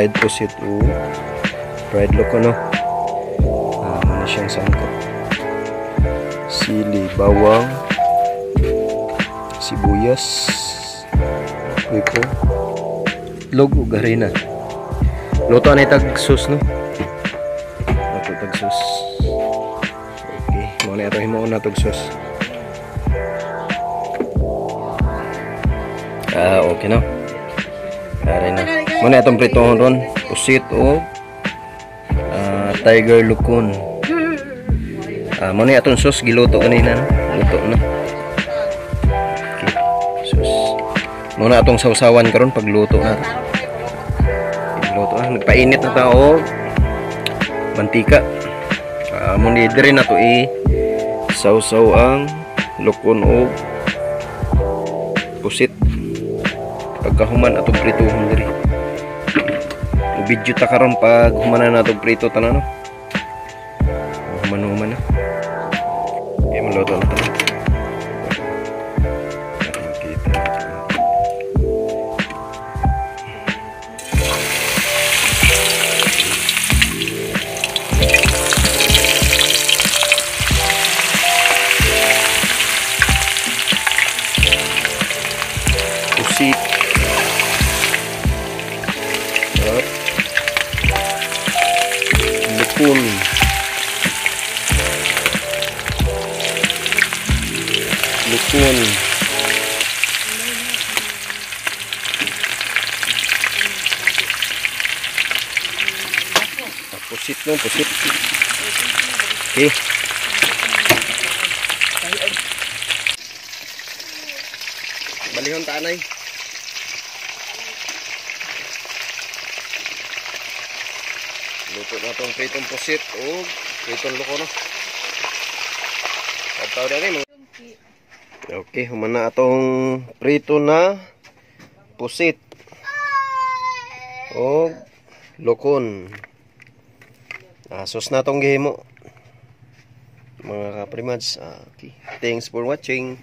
Fried pusit o fried loko, no? Ano siyang sangkop. Sili, bawang, sibuyas, ito, itlog ug harina. Luto na tag sauce, no? Luto tag sauce. Okay, mao na atong himuon na tag sauce. Okay no. Are na. Mao na atong pritohon ron, pusit o tiger lukon. Mao na atong sauce giluto kanina, no? Luto na. Okay, sauce. Mao na atong sawsawan karon pagluto na. Pagluto na, nagpainit na ta og mantika. Mo ni diri na to i sawsaw ang lukon og pusit. Pagkahuman atong prituhon diri. Video ta karon pag human na natong prito tanan, no. Human-human na. Okay, maluto na tanan. Para makita natin. Pusit. At lukon. Lukon. Pusit, no, pusit. Okay. Balihon ta anay. Luto na itong pritong pusit o pritong loko, no? Pagtaw na rin. Okay, human na atong prito na pusit o lukon. Sos na itong gihimo, mga kaprimads. Okay. Thanks for watching.